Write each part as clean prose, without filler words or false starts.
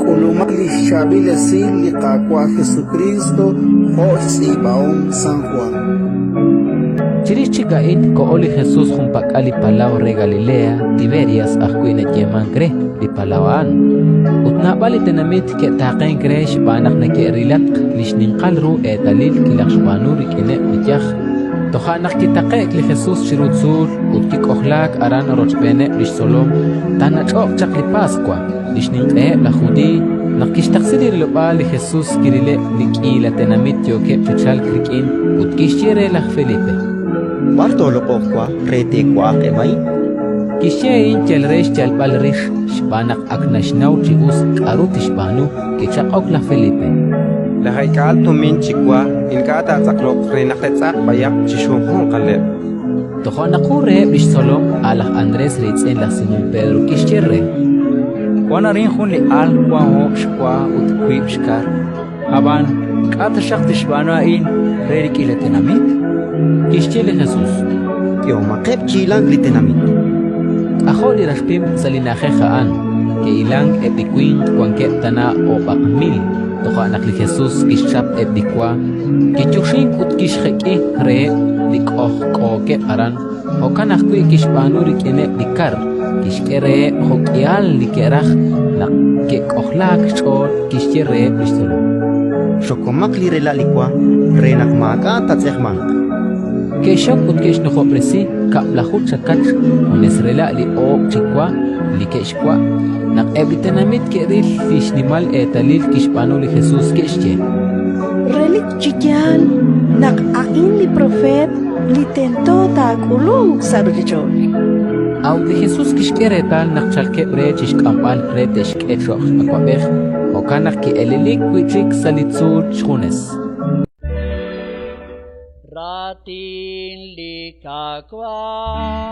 K'ulumaq li xchaab'il esil li Qaawa' Jesukriist jo' xtz'iib'ahom San Jwan. Chirix chik a'in koho li Jesus junpak'al li palaw re Galilea, Tiberias ajwi' nayeemank re li palaw a'an. Ut naab'al li tenamit ke'taaqenk re xb'aan naq neke'rilatq li xninqal ru eetalil kilajxb'aanu rik'ineb' li yaj. Toja' naq kitaqe'k li Jesus chiru tzuul ut kik'ojlaak aran rochb'eeneb' li xtzolom. Taanach'o'q chaq li Paswa, li xninq'eheb' laj Judiiy. Naq kixtaqsi li rilob'aal li Jesus kirileb' li k'iila tenamit yookeb' chi chalk rik'in ut kixye re laj Felipe: B'ar tooloq'oq wa re te'wa'aq eb' a'in? Kixye a'in yal re xyalb'al rix, xb'aan naq ak naxnaw chi us k'aru tixb'aanu. Kichaq'ok laj Felipe: Lajeek'aal tumin chi wa ink'a' taatz'aqloq re naq te'tz'aq b'ayaq chi xjunjunqaleb'. Toja' naq jun reheb' li xtzolom, a' laj Andrés riitz'in laj Simón Pedro, kixye re: Wank arin jun li al wank oob' xwa ut wiib' xkar. Ab'an k'a' taxaq tixb'aanu a'in re li k'iila tenamit? Kixye li Jesus: K'ehomaqeb' chi hilank li tenamit. K'ajo' li raxpim sa' li na'ajej a'an! Ke'hilank eb' li winq wankeb' tana oob'aq mil. Toja' naq li Jesus kixchap eb' li wa, kiyoxink ut kixjek'i reheb' li k'ojk'ookeb' aran. Jo'kan ajwi' kixb'aanu rik'ineb' li kar, kixk'e reheb' jo'k'ihal li ke'raj. Naq ke'k'ojlaak xch'ool, kixye reheb' li xtzolom: Xokomaq li rela' li wa re naq maak'a' taatz'eqmanq. Ke'xxok ut ke'xnujob'resi kab'laju chakach junes rela' li oob' chi wa li ke'xwa'. Naq eb' li tenamit ke'ril li xnimal eetalil kixb'aanu li Jesus, ke'xye: Relik chi yaal naq a'in li propeet li tento taak'ulunq sa' ruuchich'och'. A'ut li Jesus kixk'e reetal naq chalkeb' re chi xk'amb'al re te'xk'e cho'q awab'ej, jo'kan naq ki'elelik wi' chik sa' li tzuul xjunes. Raatin li Qaawa'.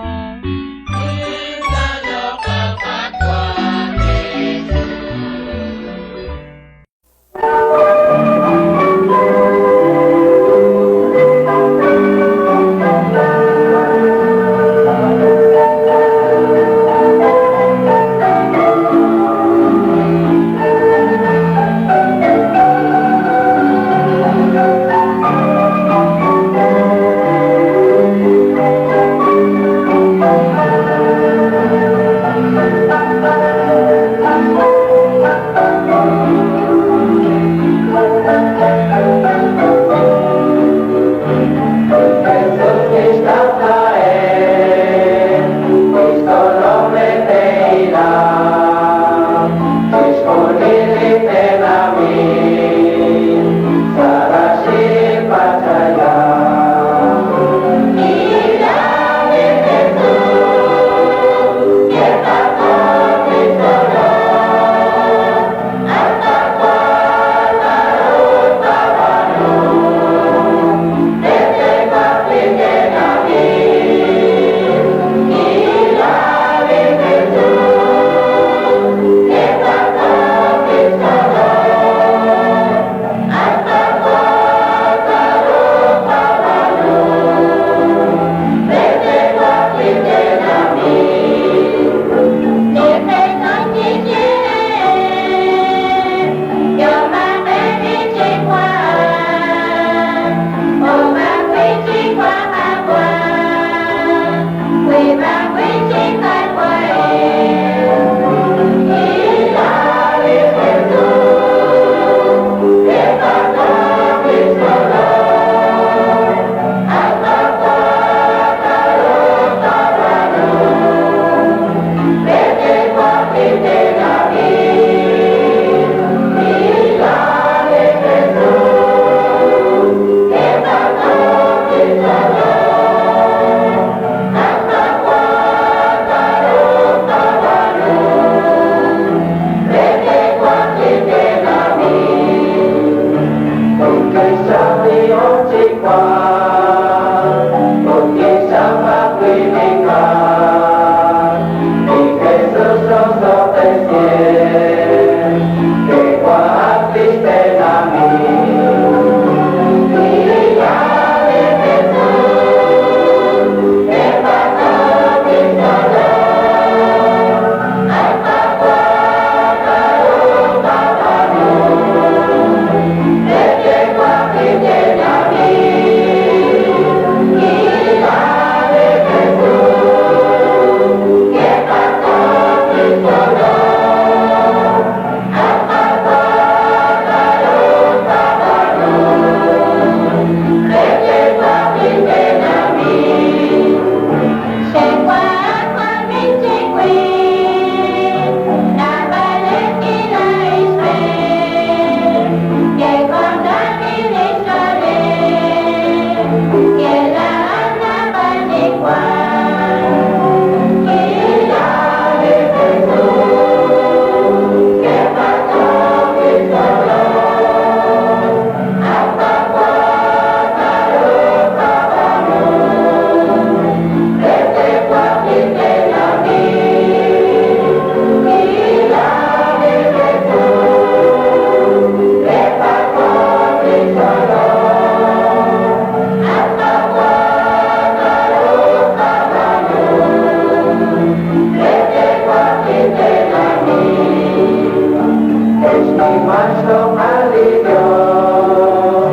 Niman xloq'al li Dios,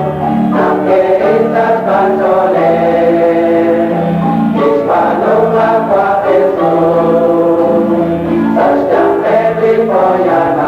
naq ke'ril sachb'a-ch'oolej kixb'aanu Qaawa' Jesus sa' xyanqeb' li poyanam.